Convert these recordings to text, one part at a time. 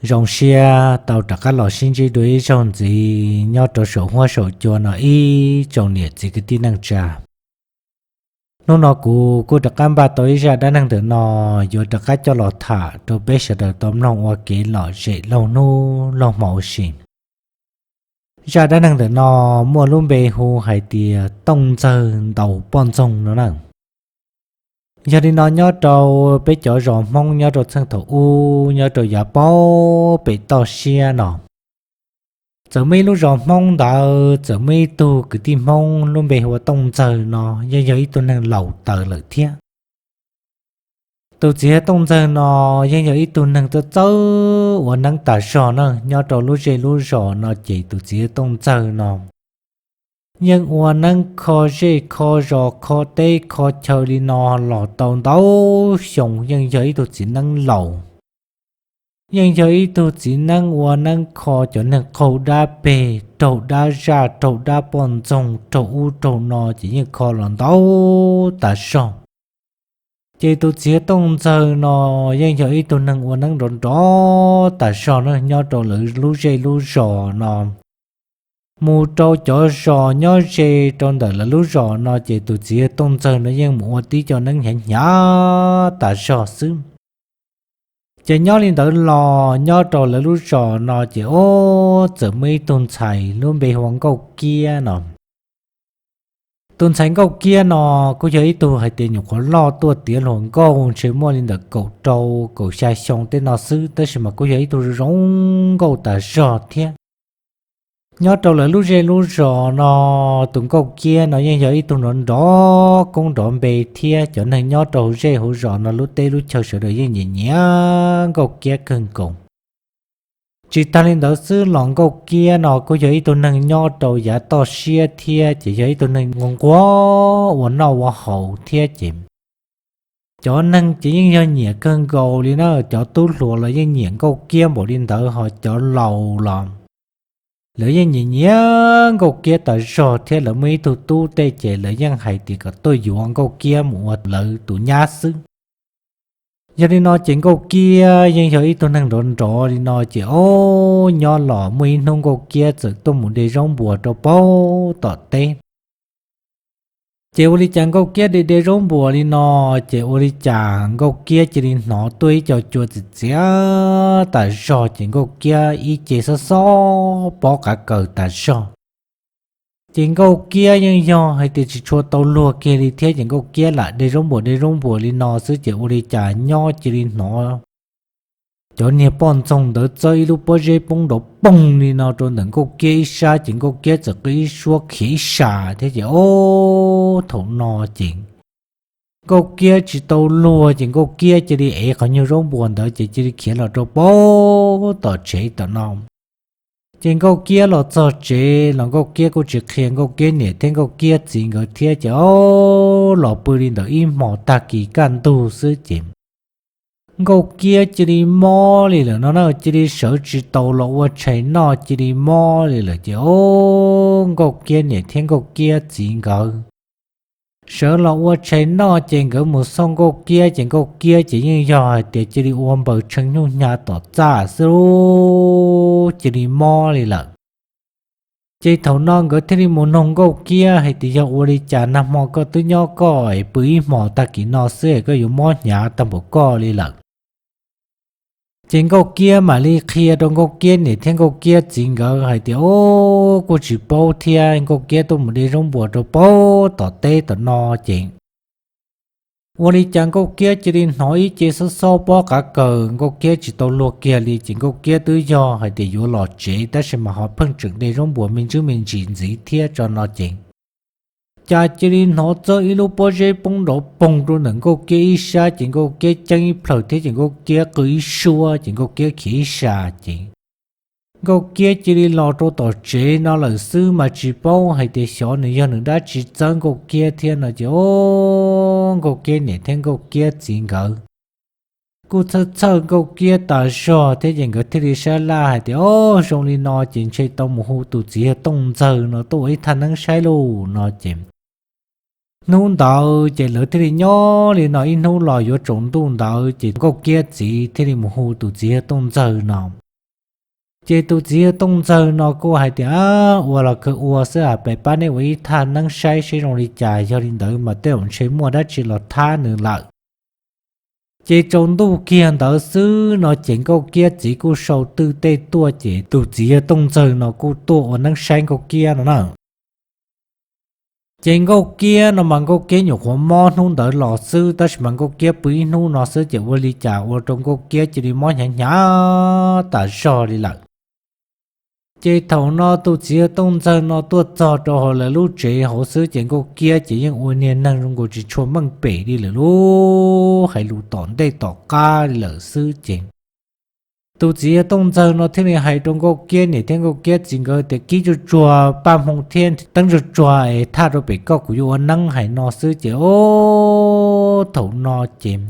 Zoo siab tau rov qab los sib ntsib dua ib zaug ntxiv nyob rau saum huab saum cua no ib tsoom niam txiv kwv tij neej tsa. Hnub no kuv kuj rov qab npaj tau ib zaj dab neeg ntawm no yuav rov qab coj los tham rau peb sawv daws tau mloog ua kev lom zem laug hnub laug hmo ua si. Zaj dab neeg ntawm no muaj lub npe hu hais tias Tooj Ntxawg ntaus poj ntxoog no na. Yog li no nyob rau peb cov zos Hmoob nyob rau txheej thaum ub nyob rau yav paub pem toj siab no, txawm muaj ib lub zos Hmoob ntawd txawm muaj ib tug kwv tij Hmoob lub npe hu ua Tooj Ntxawg no yeej yog ib tug neeg laus taws lawm thiab. Tus txiv Tooj Ntxawg no yeej yog ib tug neeg txawj txawj ua neeb tas zog na. Nyob rau lub zej lub zos no ces tus txiv Tooj Ntxawg no yeej ua neeb kho zej kho zos kho teb kho chaw li no los tau ntau xyoo, yeej yog ib tug txiv neeb laus. Yeej yog ib tug txiv neeb ua neeb kho cov neeg qaug dab peg, raug dab zaj, raug dab poj ntxoog, raug ub raug no ces yeej kho los ntau tas zog. Ces tus txiv Tooj Ntxawg no yeej yog ib tug neeg ua neeb nrov nrov tas zog na. Nyob rau lawv lub zej lub zos no, mus rau cov zos nyob ze rau ntawm lawv lub zos no ces tus txiv Tooj Ntxawg no yeej mus ua tib co neeb hnyav hnyav tas zog xwb. Ces nyob li ntawd los nyob rau lawv lub zos no ces ub txawm muaj ib tug ntxhais lub npe hu ua Nkauj Kiab no. Tus ntxhais Nkauj Kiab no kuj yog ib tug hais tias nyuam qhuav loj tuaj tiav hluas nkauj ntshe muaj li ntawm kaum rau kaum xya xyoo tej no xwb, tab sis mas kuj yog ib tug zoo nkauj tas zog thiab. Nyob rau lawv lub zej lub zos no, tus Nkauj Kiab no yeej yog ib tug nrov nrov koob nrov npe thiab cov neeg nyob rau hauv zej hauv zos no lub teb lub chaw sawv daws yeej nyiam nyiam Nkauj Kiab kawg nkaus. Tsis tag li ntawd xwb los Nkauj Kiab no kuj yog ib tug neeg nyob rau yav toj siab thiab ces yog ib tug neeg nquag nquag ua noj ua haus thiab ces cov neeg ces yeej yog nyiam kawg nkaus li na. Cov tub hluas los yeej nyiam Nkauj Kiab npaum li ntawd, ho cov laus los lawv yeej nyiam nyiam Nkauj Kiab tas zog thiab. Lawv muaj ib tug tub tej ces lawv yeej hais tias kom tuaj yuav Nkauj Kiab mus ua lawv tus nyab xwb. Yog li no ces Nkauj Kiab yeej yog ib tug neeg nrov nrov li no ces ub nyob los muaj ib hnub Nkauj Kiab txawm tuaj mus de zaub npuas rau pem tom teb. Ces ua li cas Nkauj Kiab de de zaub npuas li no, ces ua li cas Nkauj Kiab cia li hnov tuaj ib co cua txias txias tas zog ces Nkauj Kiab ib ce xob xob pob qav kaws tas zog. Ces Nkauj Kiab yeej yog hais tias tsis tshua tau luag kiag li thiab ces Nkauj Kiab lam de zaub npuas de zaub npuas li no xwb ces ua li cas nyob cia li hnov cov niag poj ntxoog ntawd txawb ib lub pob zeb poob nrov poog li no rau ntawm Nkauj Kiab ib sab ces Nkauj Kiab txawm qw ib suab khiav ib sas thiab ces ub thaum no ces Nkauj Kiab tsis tau luag ces Nkauj Kiab cia li ev qhov nyuag zaub npuas ntawd ces cia li khiav los rau pem tom tsev tom no. Ces Nkauj Kiab los txog tsev los Nkauj Kiab kuj tsis qhia Nkauj Kiab niam thiab Nkauj Kiab txiv nkawd thiab ces ub los pw li ntawm ib hmos tag kis kaj ntug xwb ces Nkauj Kiab cia li mob li lawm no na, cia li sawv tsis taus los ua tshais noj cia li mob li lawm ces ub Nkauj Kiab niam thiab Nkauj Kiab txiv nkawd sawv los ua tshais noj ces nkawd mus xauj Nkauj Kiab ces Nkauj Kiab ces yeej yog hais tias cia li ua npaws tshee nyuj hnyav tom txaj xwb, cia li mob li lawm. Ces thaum no nkawd thiaj li mus noog Nkauj Kiab hais tias yog ua li cas nag hmo koj twb nyob koj es pw ib hmos tag kis no xwb es koj yuav mob hnyav tag npaum koj li lawm. Ces Nkauj Kiab mam li qhia rau Nkauj Kiab niam thiab Nkauj Kiab txiv nkawd hais tias ub kuj tsis paub thiab, Nkauj Kiab tuaj mus de zaub npuas rau pem tom teb tom no ces ua li cas Nkauj Kiab cia li hnov ib ce xob xob pob qav kaws, Nkauj Kiab tsis tau luag kiag li ces Nkauj Kiab twb yog hais tias yuav los tsev tab sis mas ho pheej tseem de zaub npuas me ntsis me ntsis ntxiv thiab tso no ces cas cia li hnov txawb ib lub pob zeb poob nrov poog rau ntawm Nkauj Kiab ib sab ces Nkauj Kiab ceeb ib plhaws thiab ces Nkauj Kiab qw ib suab ces Nkauj Kiab khiav ib sas ces Nkauj Kiab cia li los rau tom tsev no lawm xwb mas tsis paub hais tias xyov nws yog nws dab tsi txawb Nkauj Kiab thiab no ces ub Nkauj Kiab niam thiab Nkauj Kiab txiv nkawd kuj txhawj txhawj Nkauj Kiab tas zog thiab ces nkawd thiaj li sab laj hais tias, Ob, zoo li no ces ntshe tau mus hu tus txiv yawg Tooj Ntxawg no tuaj ua ib thaj neeb saib lauj no ces hnub ntawd ces lawv thiaj li nyob li no ib hnub los yuav tsaus ntuj ntawd ces Nkauj Kiab txiv thiaj li mus hu tus txiv yawg Tooj Ntxawg no. Ces tus txiv yawg Tooj Ntxawg no kuj hais tias, Ua los kawg ua xwb, peb pab neb ua ib thaj neeb saib seb zoo li cas, yog li ntawd mas tej zaum ntshe muaj dab tsi los thab nws lawm. Ces tsaus ntuj kiag ntawd xwb no ces Nkauj Kiab txiv kuj sau twj tej tuaj ces tus txiv yawg Tooj Ntxawg no kuj tuaj ua neeb saib Nkauj Kiab no na. Ces Nkauj Kiab no mas Nkauj Kiab nyuam qhuav mob hnub ntawd los xwb, tab sis mas Nkauj Kiab pw ib hnub no xwb ces ua li cas ua rau Nkauj Kiab cia li mob hnyav hnyav tas zog li lawm. Ces thaum no tus txiv yawg Tooj Ntxawg no tuaj txog rau hauv lawv lub tsev hauv xwb ces Nkauj Kiab ces yeej ua niag neeg zoo nkaus tsis tshua meej pem li lawm lauj, hais lus tom ntej tom qab li lawm xwb ces tus txiv yawg Tooj Ntxawg no thiaj li hais rau Nkauj Kiab niam thiab Nkauj Kiab txiv nkawd tias, Kib tsuag tsuag paj hmoo thiab teeb tsuag tsuag es thaj rau pem koj, kuv yuav ua neeb hais no xwb ces ob, thaum no ces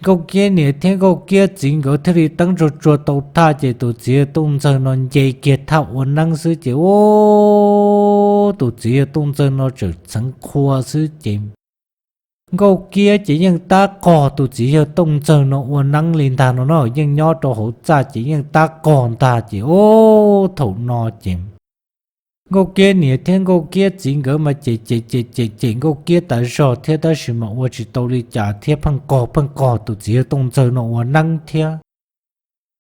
Nkauj Kiab niam thiab Nkauj Kiab txiv nkawd thiaj li teeb tsuag tsuag tau thaj ces tus txiv yawg Tooj Ntxawg no nce kiag thaj ua neeb xwb ces ob, tus txiv yawg Tooj Ntxawg no tseem txheev qhua xwb ces Nkauj Kiab ces yeej tab qog tus txiv yawg Tooj Ntxawg no ua neeb li ntag no na, yeej nyob rau hauv txaj ces yeej tab qog ntag ces ob, thaum no ces Nkauj Kiab niam thiab Nkauj Kiab txiv nkawd mas cem cem cem cem cem Nkauj Kiab tas zog thiab tab sis mas ua tsis tau li cas thiab pheej qog pheej qog tus txiv yawg Tooj Ntxawg no ua neeb thiab.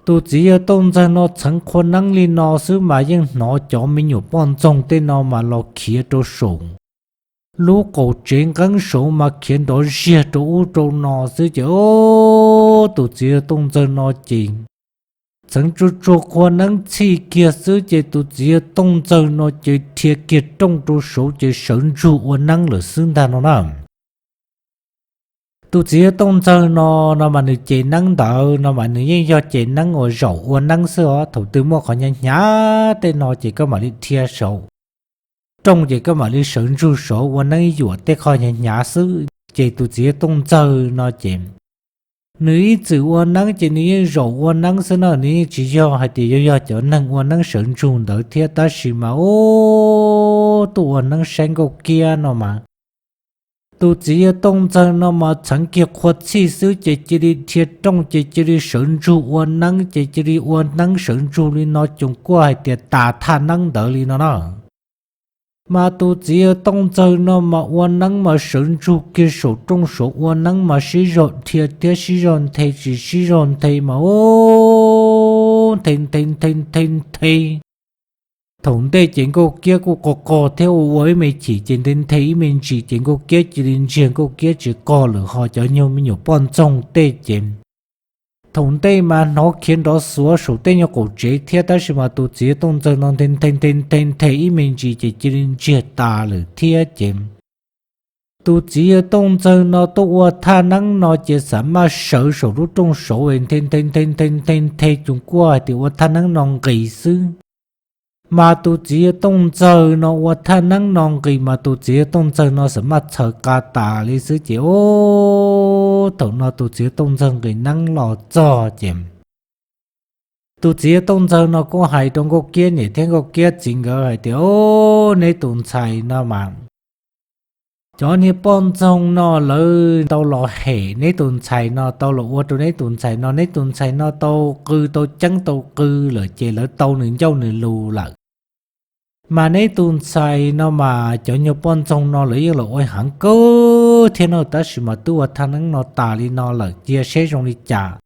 Tus txiv yawg Tooj Ntxawg no txheev qhua neeb li no xwb mas yeej hnov cov me nyuam poj ntxoog tej no mas los khiav rau saum lub qaum tsev nqeeb saud mas khiav nrov ziag rau ub rau no xwb ces ob, tus txiv yawg Tooj Ntxawg no ces txheev tsuag tsuag qhua neeb txhij kiag xwb ces tus txiv yawg Tooj Ntxawg no ces dhia kiag rooj rau saud ces sawv ntsug ua neeb lawm xwb ntag no na. Tus txiv yawg Tooj Ntxawg no, no mas nws cem neeb ntawd no mas nws yeej yog cem neeb uas zaum ua neeb xwb os, thaum twg muaj qhov hnyav hnyav tej no ces koj mam li dhia saud rooj ces koj mam li sawv ntsug saud ua neeb yuam tej qho hnyav hnyav xwb ces tus txiv yawg Tooj Ntxawg no ces nws ib txwm ua neeb ces nws yeej zaum ua neeb xwb na, nws yeej tsis yog hais tias yuav yog cov neeg ua neeb sawv ntsug ntawd thiab tab sis mas ob, tuaj ua neeb saib Nkauj Kiab no mas tus txiv yawg Tooj Ntxawg no mas txheev kiag qhua txhij xwb ces cia li dhia rooj ces cia li sawv ntsug ua neeb ces cia li ua neeb sawv ntsug li no cuag kuaj hais tias tas thaj neeb ntawd li no na. Mas tus txiv yawg Tooj Ntxawg no mas ua neeb mas sawv ntsug kiag saum rooj saud ua neeb mas sib zog dhia thiab sib zog nthe tsis sib zog nthe mas ob, nthe nthe nthe nthe nthe. Thaum ntej ces Nkauj Kiab kuj qog qog thiab ua ua ib me chim ces nthe nthe ib me ntsis ces Nkauj Kiab cia li ntsiag Nkauj Kiab tsis qog lawm ho cov nyuag me nyuam poj ntxoog tej ces thaum ntej mas hnov khiav nrov xuav saum tej nyuag qaum tsev thiab tab sis mas tus txiv yawg Tooj Ntxawg no nthe nthe nthe nthe nthe ib me ntsis ces cia li ntsiag tas lawm thiab ces tus txiv yawg Tooj Ntxawg no tuaj ua thaj neeb no ces xam maj sawv saum lub rooj saud nthe nthe nthe nthe nthe nthe cuag kuaj hais tias ua thaj neeb no nqis xwb. Mas tus txiv yawg Tooj Ntxawg no ua thaj neeb no nqis mas tus txiv yawg Tooj Ntxawg no xam maj txhaws qa tas li xwb ces ob, thaum no tus txiv yawg Tooj Ntxawg nqis neeb los txog ces tus txiv yawg Tooj Ntxawg no kuj hais rau Nkauj Kiab niam thiab Nkauj Kiab txiv nkawd hais tias, Ob, neb tus ntxhais no mas cov niag poj ntxoog no lawv tau los hem neb tus ntxhais no, tau los ua rau neb tus ntxhais no, neb tus ntxhais no tau qw tau ceeb tau qw lawm ces lawv tau nws ncauj nws lus lawm. Mas neb tus ntxhais no mas cov nyuag poj ntxoog no lawv yeej los ua heev kawg thiab no tab sis mas twb ua thaj neeb no tas li no lawm cia seb zoo li cas.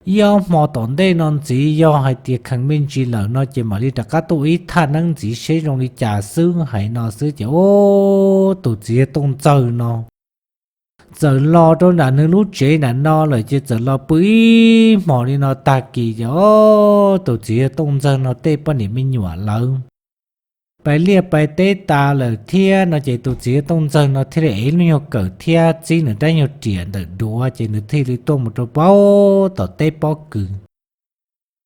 Ib ob hmo tom ntej no ntxiv yog hais tias kheev me ntsis lawm no ces mam li rov qab tuaj ib thaj neeb ntxiv seb zoo li cas xwb hais no xwb ces ob, tus txiv yawg Tooj Ntxawg no txawm los rau nram nws lub tsev nram no lawm ces txawm los pw ib hmos li no tag kis ces ob, tus txiv yawg Tooj Ntxawg no tej poj niam me nyuam lawv pais liaj pais teb tas lawm thiab no ces tus txiv yawg Tooj Ntxawg no thiaj li ev lub nyuag kawm thiab txib nws rab nyuag riam ntawm duav ces nws thiaj li tuaj mus rau pab tom teb pob kws.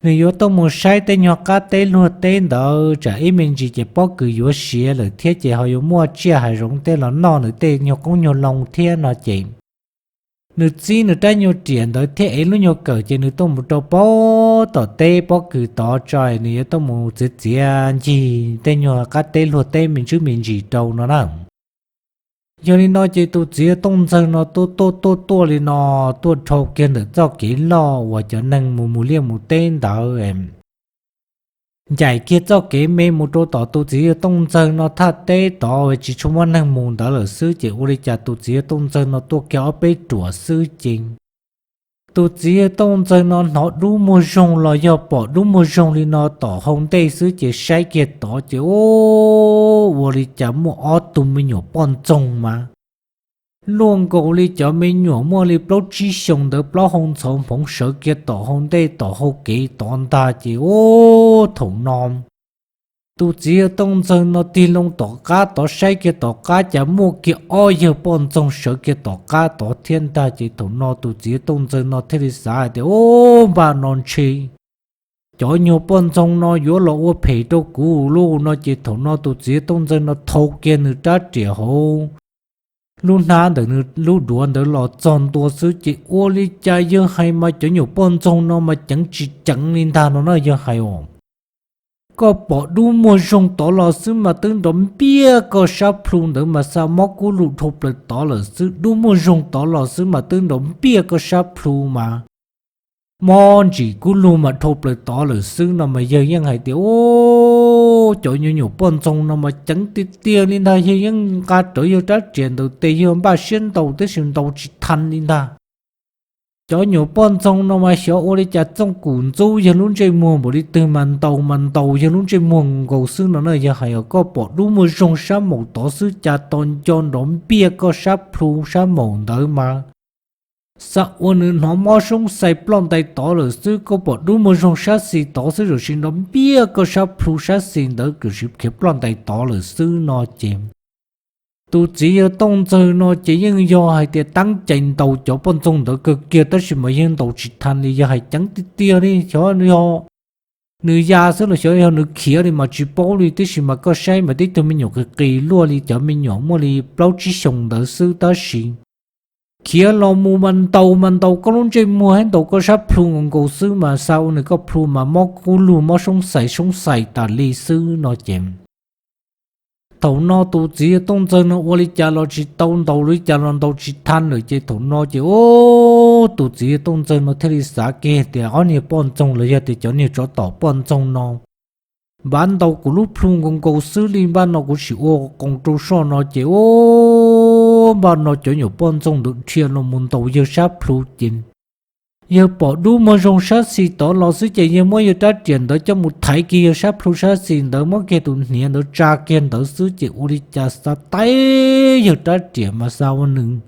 Nws yuav tuaj mus saib tej nyuag qab teb luag teb ntawd tsam ib me ntsis ces pob kws yuav siav lawm thiab ces ho yuav muaj tsiaj hav zoov tej los noj nws tej nyuag qoob nyuag loo thiab no ces nws txib nws rab nyuag riam ntawd thiab ev lub nyuag kawm ces nws tuaj mus rau pob tom teb pob kws tod tso, nws yuav tuaj mus txiav txiav ncig tej nyuag qab teb luag teb me ntsis me ntsis rau no na. Yog li no ces tus txiv yawg Tooj Ntxawg no tuaj tuaj tuaj tuaj li no, tuaj dhau kiag ntawm txoj kev loj uas cov neeg mus mus liaj mus teb ntawd, ncaim kiag txoj kev me mus rau tom tus txiv yawg Tooj Ntxawg no thaj teb tod tsis tshua muaj neeg mus ntawd lawm xwb ces ua li cas tus txiv yawg Tooj Ntxawg no tuaj kiag ob peb ruam xwb ces tus txiv yawg Tooj Ntxawg no hnov dub muag zoog los yog pom dub muag zoog li no tom hau ntej xwb ces saib kiag tod ces ua, ua li cas muaj ob tug me nyuam poj ntxoog mas luaj nkaus li cov me nyuam muaj li plaub tsib xyoos ntawd plaub hau ntxhov nphoov sawv kiag tom hau ntej tom hau kev tod ntag ces ua, thaum no tus txiv yawg Tooj Ntxawg no tig loo tom qab tod saib kiag tom qab cas muaj kiag ob yawg poj ntxoog sawv kiag tom qab tod thiab ntag ces thaum no tus txiv yawg Tooj Ntxawg no thiaj li xav hais tias, Ub, npaj no ntshe cov nyuag poj ntxoog no yuav los ua phem rau kuv lauj no ces thaum no tus txiv yawg Tooj Ntxawg no thau kiag nws rab riam hauv lub hnab ntawm nws lub duav ntawd los txog ntua xwb ces ua li cas yawg hais mas cov nyuam poj ntxoog no mas ceev tsis ceev li ntag no na yawg hais os. Koj pom dub muag zoog tod los xwb mas twb nrov npiaj koj sab plhu ntawd mas xa mob kub lug dhau plaws tod lawm xwb, dub muag zoog tod los xwb mas twb nrov npiaj koj sab plhu mas mob ntsim kub lug mas dhau plaws tod lawm xwb no mas yawg yeej hais tias, Ub, cov nyuag nyuam poj ntxoog no mas ceev tiag tiag li ntag, yawg yeej nqa rawv yawg rab riam ntawm tes yawg npaj siab ntaus tab sis ntaus tsis tha li ntag. Cov nyuam poj ntxoog no mas xyov ua li cas txooj kum ntxub yawg lub ntsej muag npaum li twg mas ntaus mas ntaus yawg lub ntsej muag nkaus xwb no na yawg hais os. Koj pom dub muag zoog sab maum tod xwb cas tos nco nrov npiaj koj sab plhu sab maum ntawd mas xa ua nws hnov mob soob xais ploj ntais tod lawm xwb, koj pom dub muag zoog sab xis tod xwb zaum sis nrov npiaj koj sab plhu sab xis ntawd zaum sis khiav ploj ntais tod lawm xwb no ces tus txiv yawg Tooj Ntxawg no ces yeej yog hais tias teeb cai ntaus cov poj ntxoog ntawd kawg kiag tab sis mas yawg ntaus tsis tha li, yawg hais ceev tiag tiag li, xyov yog nws ya xwb los xyov yog nws khiav li mas tsis paub li, tab sis mas koj saib mas tib tug me nyuam qis qis luaj li cov me nyuam muaj li plaub tsib xyoos ntawd xwb tab sis khiav los mus mas ntaus mas ntaus koj lub ntsej muag thiab ntaus koj sab plhu nkaus nkaus xwb mas xa ua nws koj plhu mas mob kub lug mob soob xais soob xais tas li xwb no ces thaum no tus txiv yawg Tooj Ntxawg no ua li cas los tsis tau, ntaus li cas los ntaus tsis tha lawm ces thaum no ces ub, tus txiv yawg Tooj Ntxawg no thiaj li xav kiag tias ob niag poj ntxoog los yog tias cov niag tsov tom poj ntxoog no npav ntaus kuv lub plhu nkaus nkaus xwb li, npaj no kuv sim ua qoos rau soj no ces ub, npaj no cov nyuam poj ntxoog ntawd dhia los mus ntaus yawg sab plhu ces yawg pom dub muag zoog sab xis tod los xwb ces yawg muab yawg rab riam ntawd coj mus thaiv kiag yawg sab plhu sab xis ntawd, muab kiag tus hniav ntawd tsa kiag ntawd xwb ces ua li cas xa teb yawg rab riam mas xa ua nws,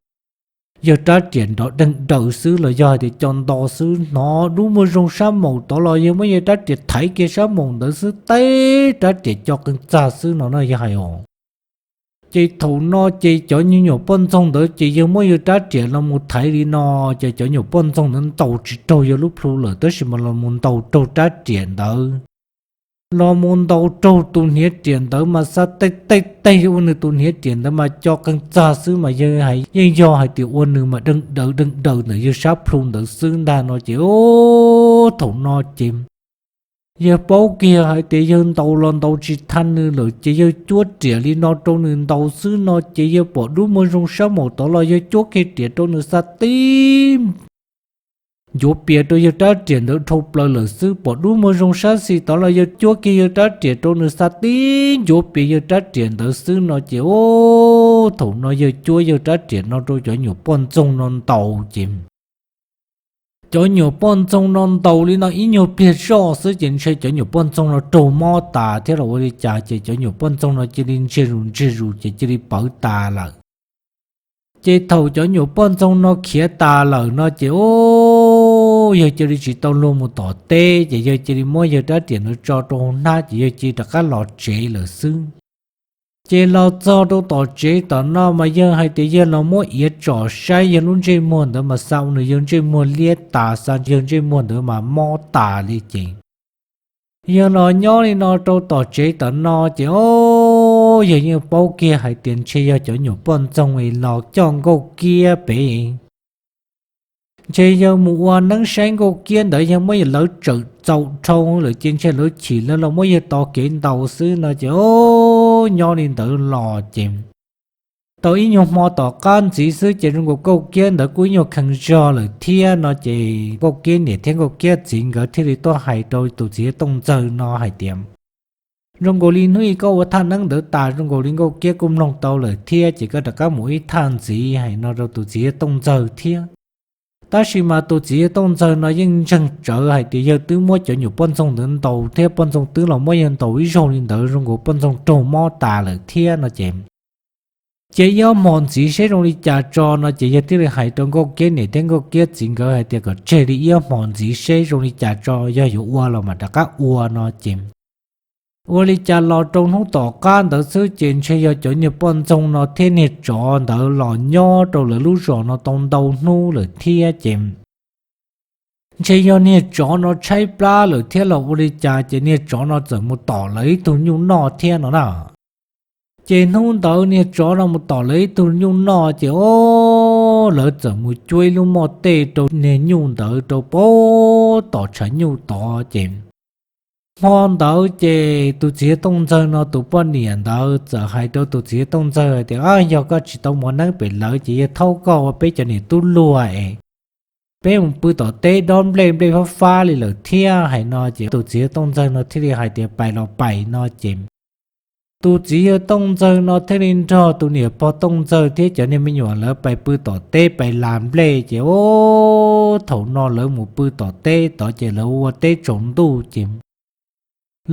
yawg rab riam nrov deeg daws xwb los yog hais tias co nto xwb, hnov dub muag zoog sab maum tod los yawg muab yawg rab riam thaiv kiag sab maum ntawd xwb teb rab riam co qees txag xwb no na yawg hais os. Ces thaum no ces cov nyuag nyuam poj ntxoog ntawd ces yawg muab yawg rab riam los mus thaiv li no ces cov nyuam poj ntxoog ntawd ntaus tsis raug yawg lub plhu lawm tab sis mas los mus ntaus raug rab riam ntawd, los mus ntaus raug tus hniav riam ntawd mas xa tej tej tej ua nws tus hniav riam ntawd mas co qees txag xwb mas yawg hais yeej yog hais tias ua nws mas deeg daws deeg daws ntawm yawg sab plhu ntawd xwb ntag no ces ub, thaum no ces yawg paub kiag hais tias yawg ntaus los ntaus tsis tha nws lawm ces yawg cuab riam li no rau nws ntaus xwb no ces yawg pom dub muag zoog sab maum tod los yawg cuab kiag riam rau nws xa tib ncuav pias rau yawg rab riam ntawd dhau plaws lawm xwb, pom dub muag zoog sab xis tod los yawg cuab kiag yawg rab riam rau nws xa tib ncuav pias yawg rab riam ntawd xwb no ces ub, thaum no yawg cuab yawg rab riam no rau cov nyuam poj ntxoog no ntaus ces cov nyuam poj ntxoog no ntaus li no ib nyuag pliag zoj xwb ces ntshe cov nyuam poj ntxoog no raug mob tas thiab los ua li cas ces cov nyuam poj ntxoog no cia li ntsiag zus ntsiag zus ces cia li pawv tas lawm. Ces thaum cov nyuam poj ntxoog no khiav tas lawm no ces ub, yawg cia li tsis tau luag mus tom teb ces yawg cia li muab yawg rab riam ntawd tso rau hauv hnab ces yawg cia li rov qab los tsev lawm xwb. Ces los txog rau tom tsev tom no mas yawg hais tias yawg los muab iav tsom saib yawg lub ntsej muag ntawd mas xa ua nws yawg ntsej muag liab tas, xa yawg ntsej muag ntawd mas mob tas li ces yawg los nyob li no rau tom tsev tom no ces ub, yawg yeej paub kiag hais tias ntshe yog cov nyuam poj ntxoog es los coj nkauj kiab pem Ntshe yawg mus ua neeb saib Nkauj Kiab ntawd yawg muab yawg lawv tsawm txaus dhau lawm ces ntshe lawv chim lawv los muab yawg tos kev ntaus xwb no ces o, nyob li ntawd los ces tau ib nyuag hmo tom qab ntxiv xwb ces zoo nkaus Nkauj Kiab ntawd kuj ib nyuag kheev zog lawm thiab no ces Nkauj Kiab niam thiab Nkauj Kiab txiv nkawd thiaj li tuaj hais rau tus txiv yawg Tooj Ntxawg no hais tias, zoo nkaus li hnub ib koj ua thaj neeb ntawd tas zoo nkaus li Nkauj Kiab kuj mloog tau lawm thiab ces koj rov qab mus ib thaj ntxiv hais no rau tus txiv yawg Tooj Ntxawg thiab. Tab sis mas tus txiv yawg Tooj Ntxawg no yeej ntseeg tsawv hais tias yawg twb muab cov nyuam poj ntxoog ntawd ntaus thiab poj ntxoog twb los muab yawg ntaus ib zaug li ntawd zoo nkaus poj ntxoog raug mob tas lawm thiab no ces cia ib ob hmo ntxiv seb zoo li cas tso no ces yawg thiaj li hais rau Nkauj Kiab niam thiab Nkauj Kiab txiv nkawd hais tias kom tseg li ib ob hmo ntxiv seb zoo li cas tso yog yuav ua los mam rov qab ua no ces ua li cas los rau hnub tom qab ntawd xwb ces ntshe yog cov niag poj ntxoog no thiab niag tsov ntawd los nyob rau lawv lub zos no tau ntau hnub lawm thiab ces ntshe yog niag tsov no tshaib plab lawm thiab los ua li cas ces niag tsov no txawm mus tom lawv ib tug nyuj noj thiab no na. Ces hnub ntawd niag tsov no mus tom lawv ib tug nyuj noj ces o, lawv txawm mus cuab ib lub moj tej rau niag nyuj ntawd rau pem tom tshav nyuj tod ces hmo ntawd ces tus txiv yawg Tooj Ntxawg no tus poj niam ntawd txawm hais rau tus txiv yawg Tooj Ntxawg hais tias, Yog koj tsis tau mus neeb pem lawv ces yawg thaub koj ua peb cov niam tub luag es peb mus pw tom teb dob nplej, nplej fab fab li lawm thiab hais no ces tus txiv yawg Tooj Ntxawg no thiaj li hais tias, Pais los pais no ces tus txiv yawg Tooj Ntxawg no thiaj li nrog tus niam pog Tooj Ntxawg thiab cov niag me nyuam lawv pais pw tom teb pais las nplej ces o, thaum no lawv mus pw tom teb tod ces lawv ua teb tsaus ntuj ces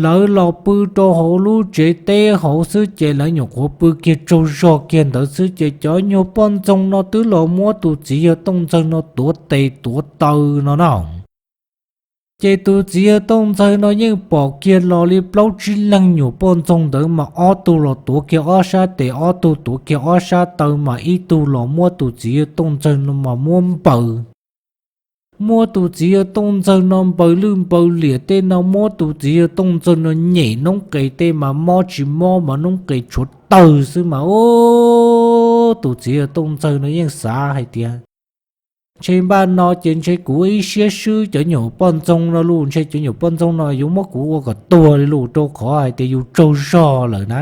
lawv los pw rau hauv lub tsev teb hauv xwb ces lawv nyuam qhuav pw kiag tsaug zog kiag ntawd xwb ces cov nyuag poj ntxoog no twb los muab tus txiv yawg Tooj Ntxawg no tuav tes tuav taw no na. Ces tus txiv yawg Tooj Ntxawg no yeej pom kiag los li plaub tsib leeg nyuam poj ntxoog ntawd mas ob tug los tuav kiag ob sab tes, ob tug tuav kiag ob sab taw mas ib tug los muab tus txiv yawg Tooj Ntxawg no mas muab npaws. Muab tus txiv yawg Tooj Ntxawg no npaws lwj npaws liam tej no, muab tus txiv yawg Tooj Ntxawg no nyem noob qes tej mas mob tsis mob mas noob qes tshuav tawg xwb mas o, tus txiv yawg Tooj Ntxawg no yeej xav hais tias, Ntshe npaj no ces ntshe kuv ib siab swb cov nyuam poj ntxoog no lus, ntshe cov nyuam poj ntxoog no yuav muab kuv ua kom tuag li lus rau qhov hais tias yus tsaug zog lawm na.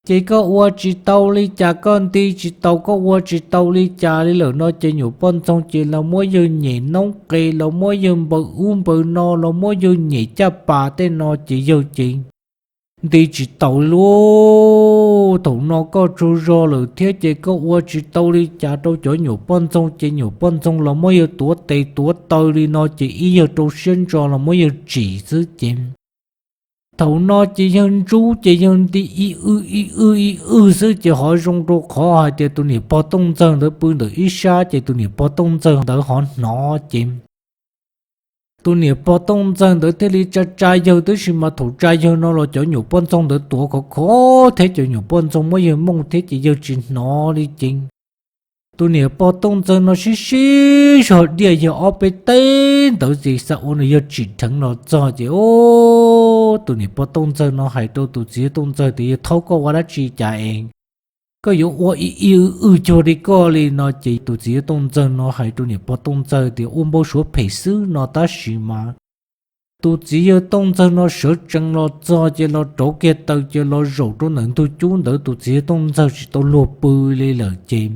Ces koj ua tsis tau li cas, koj nti tsis tau, koj ua tsis tau li cas li lawm no ces nyuam poj ntxoog ces los muab yawg nyem noob qes, los muab yawg npaws ub npaws no, los muab yawg nyem caj pas tej no ces yawg ces nti tsis taus li lub. Thaum no koj tsaug zog lawm thiab ces koj ua tsis tau li cas rau cov nyuam poj ntxoog ces nyuam poj ntxoog los muab yawg tuav tes tuav taw li no ces ib yawg rau siab ntso los muab yawg tsim xwb ces thaum no ces yawg ntsub ces yawg nti ib w ib w ib w xwb ces hov zoo rau qhov hais tias tus niam pog Tooj Ntxawg ntawd pw ntawm ib sab ces tus niam pog Tooj Ntxawg ntawd hov hnov ces tus niam pog Tooj Ntxawg ntawd thiaj li tsa tsa yawg, tab sis mas thaum tsa yawg no los cov nyuam poj ntxoog ntawd tuav khov khov thiab cov nyuam poj ntxoog muab yawg mooj thiab ces yawg tsis hnov li ces tus niam pog Tooj Ntxawg no sib sib zog diaj yawg ob peb teg ntawd ces xav ua nws yawg tsim dheev los txog ces o, tus niam pog Tooj Ntxawg no hais rau tus txiv yawg Tooj Ntxawg tias, Yawg thaub, koj ua dab tsi cas es koj yuav ua ib ib w w cuag li koj li no ces tus txiv yawg Tooj Ntxawg no hais rau niam pog Tooj Ntxawg tias, Ua npau suav phem xwb no tab sis mas tus txiv yawg Tooj Ntxawg no sawv tsees los txog ces los rauv kiag taws ces los zaum rau ntawm ntug cub ntawd, tus txiv yawg Tooj Ntxawg tsis tau luag pw li lawm ces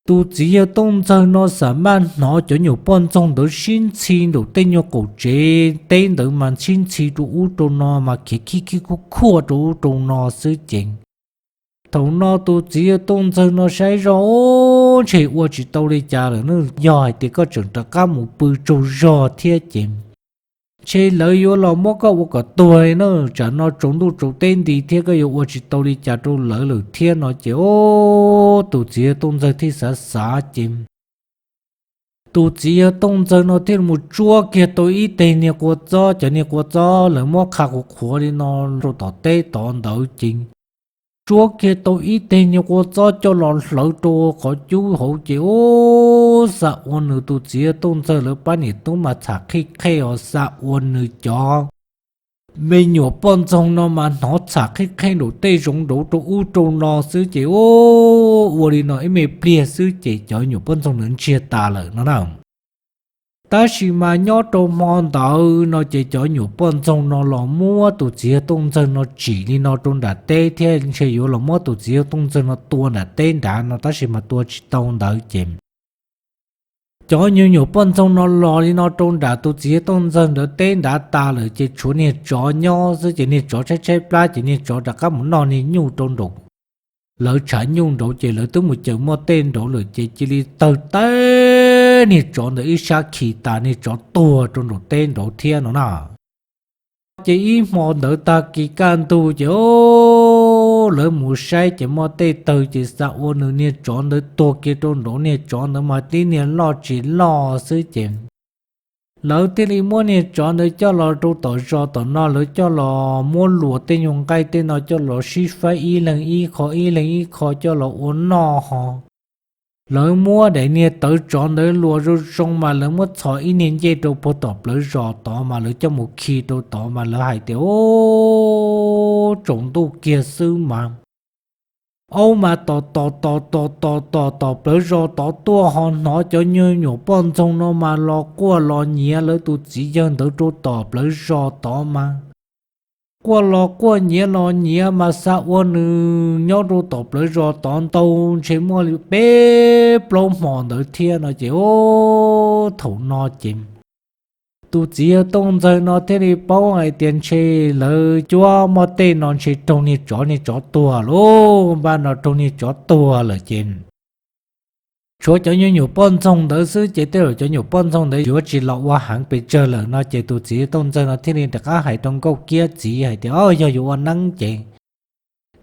tus txiv yawg Tooj Ntxawg no xam maj hnov cov nyuam poj ntxoog ntawd sib ntxhi nraum tej nyuag qaum tsev teb ntawd mas sib ntxhi rau ub rau no mas khiav khib khib khuab khuaj rau ub rau no xwb ces thaum no tus txiv yawg Tooj Ntxawg no saib zoj, Ntshe ua tsis tau li cas lawm, yog hais tias koj tseem rov qab mus pw tsaug zog thiab ces ntshe lawv yuav los muab koj ua kom tuag na, tsam no tsaus ntuj tsaus teb nti thiab koj yuav ua tsis tau li cas rau lawv lawm thiab no ces o, tus txiv yawg Tooj Ntxawg thiaj xav xav ces tus txiv yawg Tooj Ntxawg no thiaj mus tsuab kiag tau ib teg niag kua txob, cov niag kua txob lawv muab qha qhuav qhuav li no rau tom teb tod ntawd ces tsuab kiag tau ib teg niag kua txob coj los hlawv rau qhov cub hauv ces o, xav ua nws tus txiv yawg Tooj Ntxawg lawv pab niam tub mas txham qhij qhej os, xav ua nws cov me nyuam poj ntxoog no mas hnov txham qhij qhej nraum tej zoov nraud rau ub rau no xwb ces o, ua li no ib me pliag xwb ces cov nyuam poj ntxoog ntawd ntsiag tas lawm no na. Tab sis mas nyob rau hmo ntawd no ces cov nyuam poj ntxoog no los muab tus txiv yawg Tooj Ntxawg no tsim li no rau nram teb thiab ntshe yuav los muab tus txiv yawg Tooj Ntxawg no tua nram teb nrad no tab sis mas tua tsis tau ntawd ces cov nyuag nyuam poj ntxoog no los li no rau nram tus txiv yawg Tooj Ntxawg ntawd teb nrad tas lawm ces tshuav niag tsov nyob xwb ces niag tsov tshaib tshaib plab ces niag tsov rov qab mus noj niag nyuj rau nraum lawv tshav nyuj nraud ces lawv twb mus caws muaj tej nraud lawm ces cia li tawg teb niag tsov ntawd ib sab khi tas niag tsov tuag rau nraum teb nraud thiab no na. Ces ib hmo ntawd tag kis kaj ntug ces lawv mus saib ces muaj tej tawg ces xav ua nws niag tsov ntawd tuag kiag rau nraud niag tsov ntawd mas tib niag loj tsis loj xwb ces lawv thiaj li muab niag tsov ntawd coj los rau tom zos tom no lawv coj los muab luas tej nyuag nqaij tej no coj los sib faib ib leeg ib qho ib leeg ib qho coj los ua noj ho lawv muab daim niag tawv tsov ntawd luas zoo zoo mas lawv muab txhos ib niag ncej rau puag tom plawv zos tod mas lawv coj mus khi rau tod mas lawv hais tias, Ub, tsaus ntuj kiag xwb mas aub mas tom tom tom tom tom tom plawv zos tod tuaj ho hnov cov nyuag nyuam poj ntxoog no mas los quaj los nyiav lawv tus txiv yawg ntawd rau tom plawv zos tod mas quaj los quaj nyiav los nyiav mas xav ua nws nyob rau tom plawv zos tod ntau ntshe muaj li peb plaub hmo ntawd thiab no ces thaum no ces tus txiv yawg Tooj Ntxawg no thiaj li paub hais tias ntshe lawv cuab muaj tej no ntshe raug niag tsov, niag tsov tuag lauj, npaj no raug niag tsov tuag lawm ces tshuav cov nyuag nyuam poj ntxoog ntawd xwb ces tej zaum cov nyuam poj ntxoog ntawd yuav tsis los ua heev pes tsawg lawm no ces tus txiv yawg Tooj Ntxawg no thiaj li rov qab hais rau Nkauj Kiab txiv hais tias, Au, yog yuav ua neeb ces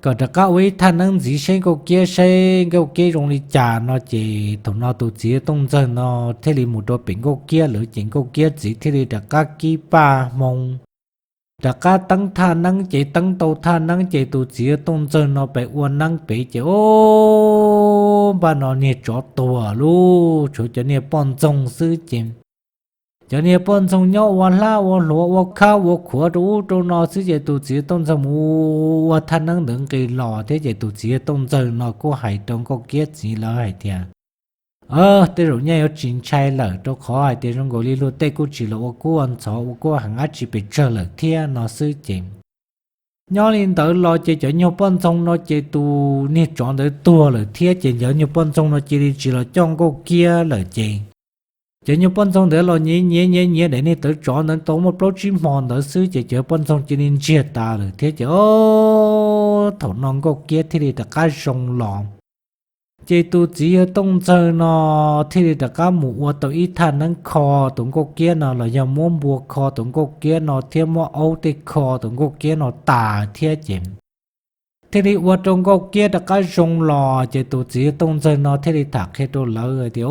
kom rov qab ua ib thaj neeb ntxiv seb Nkauj Kiab, seb Nkauj Kiab zoo li cas no ces thaum no tus txiv yawg Tooj Ntxawg no thiaj li mus rau pem Nkauj Kiab lawv ces Nkauj Kiab txiv thiaj li rov qab kib paj hmoo rov qab teeb thaj neeb ces teeb tau thaj neeb ces tus txiv yawg Tooj Ntxawg no pem ua neeb pem ces ub, npaj no niag tsov tuag lauj, tshuav cov niag poj ntxoog xwb ces cov niag poj ntxoog nyob ua hlab ua hluav ua khab ua khuav rau ub rau no xwb ces tus txiv yawg Tooj Ntxawg mus ua thaj neeb ntawd nqis los thiab ces tus txiv yawg Tooj Ntxawg no kuj hais rau Nkauj Kiab txiv lawv hais tias, Tej zaum nyaj yuav tsis ntshai lawm rau qhov hais tias zoo nkaus li luag tej kuj tsis los ua kub ua ntxhov ua kub heev dab tsi pes tsawg lawm thiab no xwb ces nyob li ntawd los ces cov nyuag poj ntxoog no ces tus niag tsov ntawd tuag lawm thiab ces cov nyuag poj ntxoog no cia li tsis los coj Nkauj Kiab lawm ces cov nyuag poj ntxoog ntawd los nyiav nyiav nyiav nyiav daim niag tawv tsov ntawd tau muaj plaub tsib hmo ntawd xwb ces cov poj ntxoog cia li ntsiag tas lawm thiab ces thaum no Nkauj Kiab thiaj li rov qab zoo los ces tus txiv yawg Tooj Ntxawg no thiaj li rov qab mus ua tau ib thaj neeb kho tus Nkauj Kiab no los yog muab npua kho tus Nkauj Kiab no thiab muab aub tej kho tus Nkauj Kiab no tas thiab ces thiaj li ua rau Nkauj Kiab rov qab zoo los ces tus txiv yawg Tooj Ntxawg no thiaj li tham qhia rau lawv tias,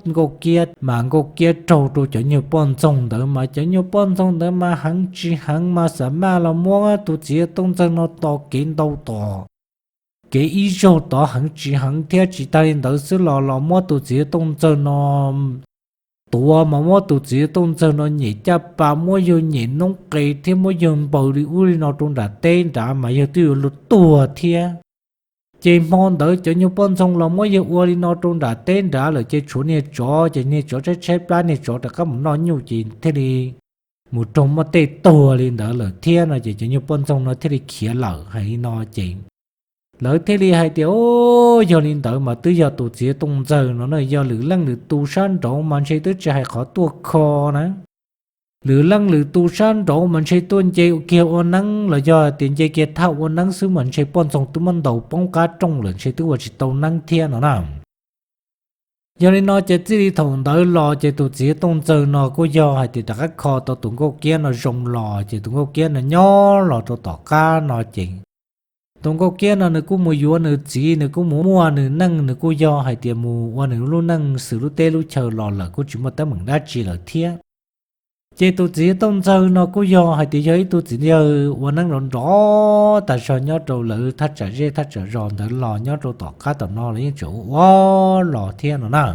Nkauj Kiab mas Nkauj Kiab raug rau cov nyuag poj ntxoog ntawd mas cov nyuag poj ntxoog ntawd mas heev tsis heev mas xav maj los muab tus txiv yawg Tooj Ntxawg no tos kev ntau tom kev ib zaug tod heev tsis heev thiab tsis tag li ntawd xwb los los muab tus txiv yawg Tooj Ntxawg no tuav mas muab tus txiv yawg Tooj Ntxawg no nyem caj pas muab yawg nyem noob qes thiab muab yawg npaws li ub li no rau nram teb nrad mas yawg twb yuav luag tuag thiab. Ces hmo ntawd cov nyuag poj ntxoog los muab yawg ua li no rau nram teb nrad lawm ces tshuav niag tsov ces niag tsov tshaib tshaib plab niag tsov rov qab mus noj nyuj ces thiaj li mus raug muaj tej tuag li ntawd lawm thiab no ces cov nyuag poj ntxoog no thiaj li khiav lawm hais li no ces lawv thiaj li hais tias, Yog li ntawd mas twb yog tus txiv yawg Tooj Ntxawg no na, yog lwm leej lwm tus sab nraud mas ntshe twb tsis hais qhov tuaj kho na. Lwm leej lwm tus sab nraud mas ntshe tuaj nce kiag ua neeb los yog tias nce kiag thaj ua neeb xwb mas ntshe poj ntxoog twb muab ntaus poob qab rooj lawm ntshe twb ua tsis tau neeb thiab no na. Yog li no ces txij li thaum ntawd los ces tus txiv yawg Tooj Ntxawg no kuj yog hais tias rov qab kho tau tus Nkauj Kiab no zoo los ces tus Nkauj Kiab no nyob los rau tom qab no ces tus Nkauj Kiab no nws kuj mus yuav nws txiv, nws kuj mus muaj nws neej, nws kuj yog hais tias mus ua nws lub neej xws lub teb lub chaw los lawm kuj tsis muaj teeb meem dab tsi lawm thiab. Ces tus txiv yawg Tooj Ntxawg no kuj yog hais tias yog ib tug txiv yawg ua neeb nrov nrov tas zog nyob rau lawv thaj tsam zej thaj tsam zos ntawd los nyob rau tom qab tom no los yeej tseem ua ua los thiab no na.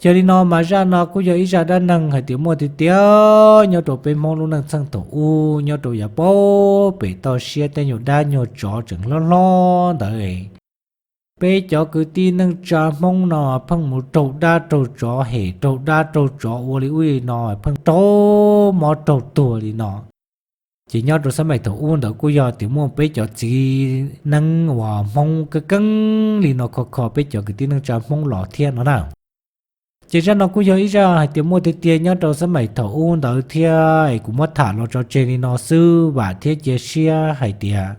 Yog li no mas zaj no kuj yog ib zaj dab neeg hais tias muaj tiag tiag nyob rau peb Hmoob lub neej txheej thaum ub nyob rau yav pem toj siab tej nyuag dab nyuag tsov tseem hlob hlob ntawd. peb cov kwv tij neej tsa Hmoob no pheej mus raug dab raug tsov hem, raug dab raug tsov ua li ub li no, pheej raug mob raug tuag li no. Ces nyob rau xab maim thaum ub ntawd kuj yog tias muaj peb cov txiv neeb uas Hmoob keeb keeb li no kho kho peb cov kwv tij neej tsa Hmoob los thiab no na. Ces zaj no kuj yog ib zaj hais tias muaj tiag tiag nyob rau xab maim thaum ub ntawd thiab es kuv muab tham los tso tseg li no xwb, vam thiab cia siab hais tias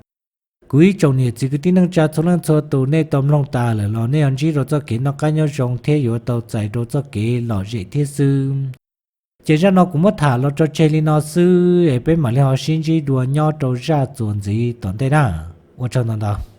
kuv ib tsoom niam txiv kwv tij neej tsa txhua leej txhua tus nej tau mloog tas lawm los nej yuav ntsib rau txoj kev noj qab nyob zoo thiab yuav tau txais rau txoj kev lom zem thiab xwb. Ces zaj no kuv muab tham los tso tseg li no xwb es peb mam li ho sib ntsib dua nyob rau zaj txuas ntxiv tom ntej na. Ua tsaug ntau ntau.